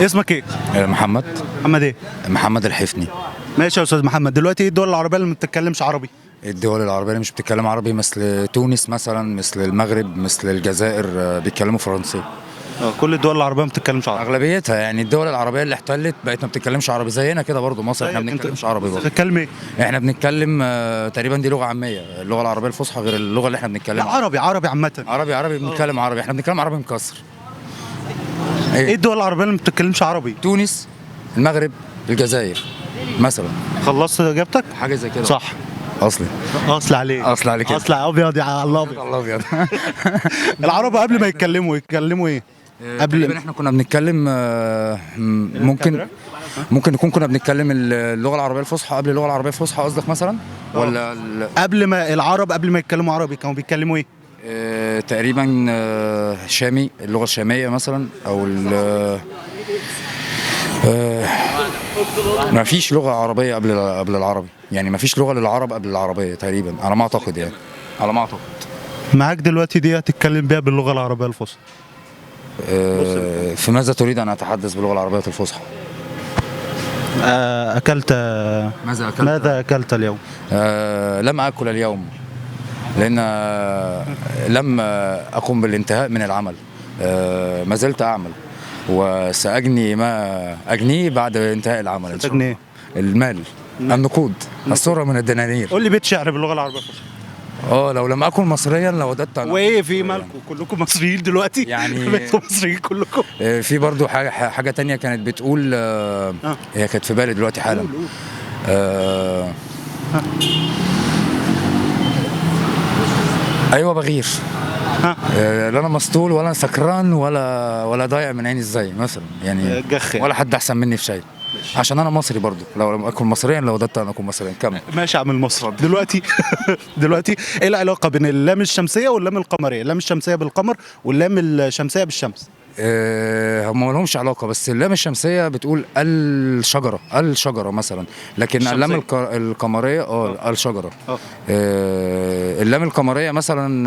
اسمك ايه؟ محمد. محمد ايه؟ محمد الحفني. ماشي يا استاذ محمد، دلوقتي ايه الدول العربية اللي ما بتتكلمش عربي؟ الدول العربية اللي مش بتتكلم عربي مثل تونس مثلا، مثل المغرب، مثل الجزائر، بيتكلموا فرنسي. كل الدول العربية ما بتتكلمش عربي. أغلبيتها يعني الدول العربية اللي احتلت بقت ما بتتكلمش عربي زينا كده برضو مصر، احنا ما زيك انت. بنتكلمش عربي برضو. بتتكلم ايه؟ احنا بنتكلم تقريبا دي لغة عامية، اللغة العربية الفصحى غير اللغة اللي احنا لا بنتكلمها. عربي، عربي عامة. عربي عربي بنتكلم عربي، احنا بنتكلم عربي مكسر. ايه الدول العربية اللي ما بتتكلمش عربي؟ تونس، المغرب، الجزائر مثلا. خلصت اجابتك؟ حاجة زي كده. صح. أصلي. اصل عليك. أصل عليك كده. اصل ابيض يا الله ابيض. الله أبيض. العرب قبل ما يتكلموا يتكلموا ايه؟ قبل تقريبا احنا كنا بنتكلم ممكن ممكن نكون كنا بنتكلم اللغة العربية الفصحى قبل اللغة العربية الفصحى قصدك مثلا، ولا قبل ما العرب قبل ما يتكلموا عربي كانوا بيتكلموا ايه؟ تقريبا شامي، اللغة الشامية مثلا، او ما فيش لغة عربية قبل العربي، يعني ما فيش لغة للعرب قبل العربية تقريبا على ما اعتقد، يعني على ما اعتقد. معاك دلوقتي دي هتتكلم بيها باللغة العربية الفصحى. في ماذا تريد ان اتحدث باللغة العربية الفصحى؟ اكلت. ماذا اكلت؟ ماذا اكلت اليوم؟ لم آكل اليوم لأن لم أقم بالانتهاء من العمل، ما زلت أعمل وسأجني ما أجنيه بعد انتهاء العمل إن شاء ستجني الله. المال، النقود، الصورة من الدنانير. قول لي بيت شعر باللغة العربية الفصحى. لو لم أكن مصريا لوددت أن وايه في مالكم كلكم مصريين دلوقتي؟ يعني- بقيتوا مصريين كلكم. في برضو حاجة تانية كانت بتقول، هي كانت في بالي دلوقتي حالا. قول، قول. ايوه بغير. ها. لا انا مسطول ولا سكران ولا ضايع من عيني ازاي مثلا يعني، جخ يعني. ولا حد احسن مني في شيء عشان انا مصري برضو. لو لم اكن مصريا لوددت ان اكون مصريا. كمل. ماشي يا عم المصري. دلوقتي دلوقتي ايه العلاقة بين اللام الشمسية واللام القمريه؟ اللام الشمسية بالقمر واللام الشمسية بالشمس. هم ما لهمش علاقة، بس اللام الشمسية بتقول الشجرة، الشجرة مثلا، لكن اللام الشمسية. القمريه الشجرة. اللام القمريه مثلا،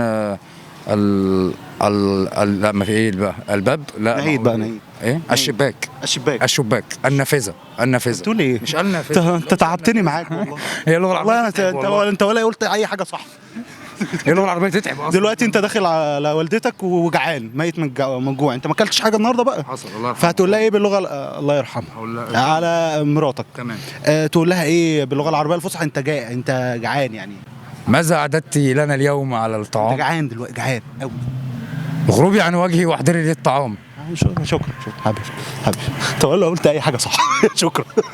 ال ال ال لا ما في ايه بقى، الباب، لا نعيد بقى، نعيد. ايه الشباك، الشباك، الشباك، النافذة، النافذة. بتقول ايه؟ مش النافذة. انت تعبتني معاك والله. هي اللغة العربية والله انا تتعب انت والله. ولا انت ولا قلت اي حاجة صح. هي اللغة العربية تتعب اصلا. دلوقتي انت داخل على والدتك وجعان ميت من الجوع، انت ما اكلتش حاجة النهارده بقى. حصل، الله يرحمه. فهتقول لها ايه باللغة الله يرحمها. هقول لها- على مراتك. تمام. تقول لها ايه باللغة العربية الفصحى؟ انت جاي، انت جعان يعني. ماذا اعددت لنا اليوم على انت الطعام؟ جعان دلوقتي، جعان قوي. اغربي عن وجهي واحضري لي الطعام. شكرا شكرا حبيبي حبيبي. طب لو قلت اي حاجة صح. شكرا.